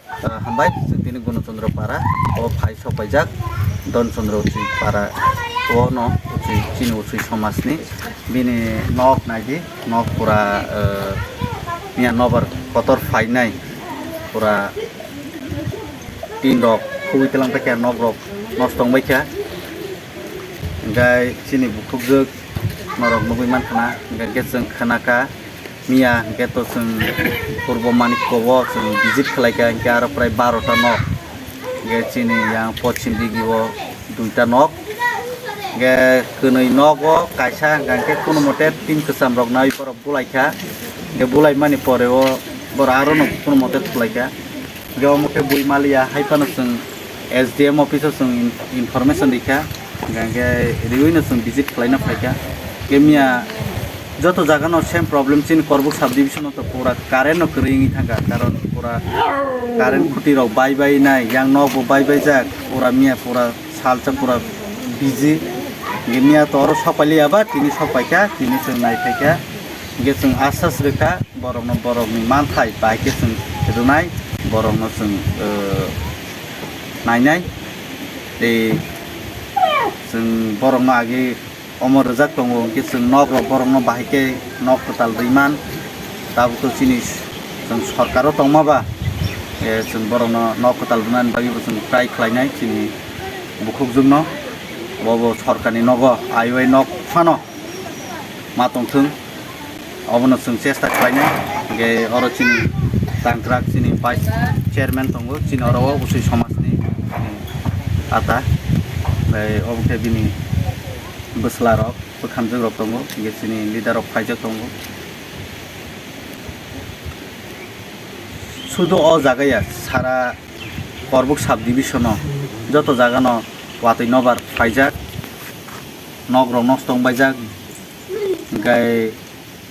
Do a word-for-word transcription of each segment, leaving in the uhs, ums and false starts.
Ah, hambai, chwng tini Gunuchandra para o phai sokpaijak, Donchandra Uchi para o no uchi, chini uchi somajni bini nok naidi, nok pura, eh, miya nobar kotor phainai, pura tin rok khubui telang paikha, nok rok nosto wngbaikha, hingke chini bukhukjwk norok nugui mankha na, hingke chwng khanakha. Miya hingke to chwng Purbo Manikko o chwng visit khlaikha, hingke aro prai barota nok. Hingke chini yang Pochim Digi o duita nok. Hingke kwnwi nok o kaisa hingka hingke kono mote tin kwcham rok nai borok bulaikha. Hingke bulaimani pore o borok aro no kono mote khwlaikha. Hingke omo khe bui maliya, hai phano chwng S D M office o chwng in-, information rikha, hingke riwi no chwng visit khlaina phaikha. Hingke miya joto jaga no same problem, chini Korbuk sub division o to pura current no kwrwi wngwi thangkha, karon pura current khuti rok bai bai nai, yang nok bo bai bai jak, pura miya pura salsa pura busy. Hingke miya to oro sok pailiya ba, tini sok paikha, tini chwng nai phaikha, hingke chwng asas rikha. Borokno borokni manthai bai khe chwng rwnai, borokno chwng, eh, nainai. Tei chwng borokno agi omo rwjak tongo, hwnkhe chwng nok rok borokno bahai khe nok kwtal rwi man. Tabuk to chini chwng sorkaro tongma ba, eh, chwng borokno nok kwtal rwnani bagwi bo chwng try khlainai chini bukhukjwkno. Bo bo sorkarni nogo aiwai nok phano ma tongthwng, obono chwng chesta khlainai. Hingke oro chini tangkrak chini vice chairman tongo, chini oro o usui somajni chini ata, tei obo khe bini bwsla rok, bwkhamjwk rok tongo, hingke chini leader rok phaijak tongo. Sudu o jaga ya, sara Korbuk sub division o joto jaga no watwi nobar phaijak, nok rok nosto wngbaijak, hingke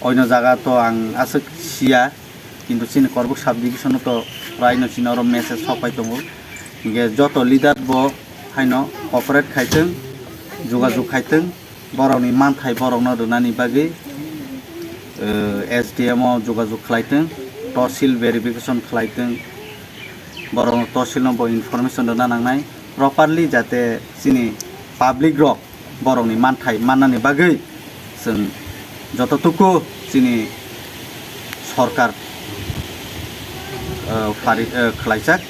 oino jaga to ang aswk siya, kintu chini Korbuk sub division o to prai no chini oro message sok pai tongo, hingke joto leader bo haino cooperate khaitwng, jogajog khaitwng, borokni manthai borokno rwnani bagwi, eh, S D M o jogajog khlaitwng, tosil verification khlaitwng, borokno tosilno bo information rwna nangnai, properly jate chini public rok borokni manthai mannani bagwi chwng joto tuku chini sorkar, eh, phari, eh, khlaijak,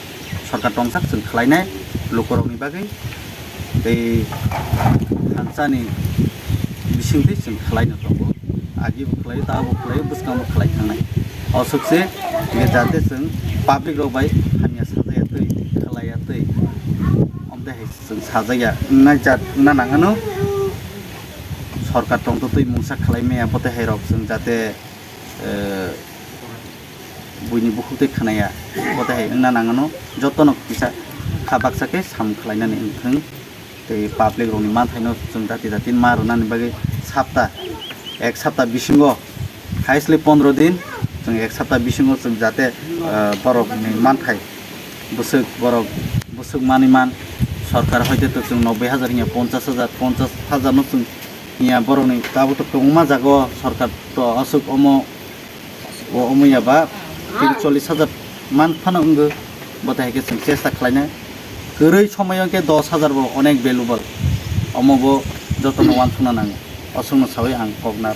sorkar tongsak chwng khlainai lukurokni bagwi tei thansani bisingtwi chwng khlaino tongo. Agi bo khlaio, ta bo khlaio, bwskango khlai thangnai. Oswk se, hingke jate chwng public rok bai hamya sajaya twi, khlaiya twi, omte hai chwng sajaya wngnai jat wngna nang ano. Sorkar tongtotwi mungsa khlai maya, bote hai rok chwng jate, eh, buini bukhuk tei khwnaya, bote hai wngna nang ano. Jotono kisa kha baksa khe sam khlainani wngthwng. Tei public rokni manthaino chwng jati jati ma rwnani bagwi sapta, ek sapta bisingo, highest le pondro din, chwng ek sapta bisingo chwng jate, ah, borokni manthai bwswk borok bwswk manwi man, sorkar hoite to chwng noboi hajar hinya ponchas hajar, ponchas hajar no chwng hinya borokni tabuk to kwbangma jaga o sorkar to aswk omo O wngya ba tini chollish hajar man phano wngwi, bo tai hai khe chwng chesta khlainai. Kwrwi somoyo khe dos hajar bo onek valuable, omo bo jotono uansukna nango. Aswkno sawi ang kokna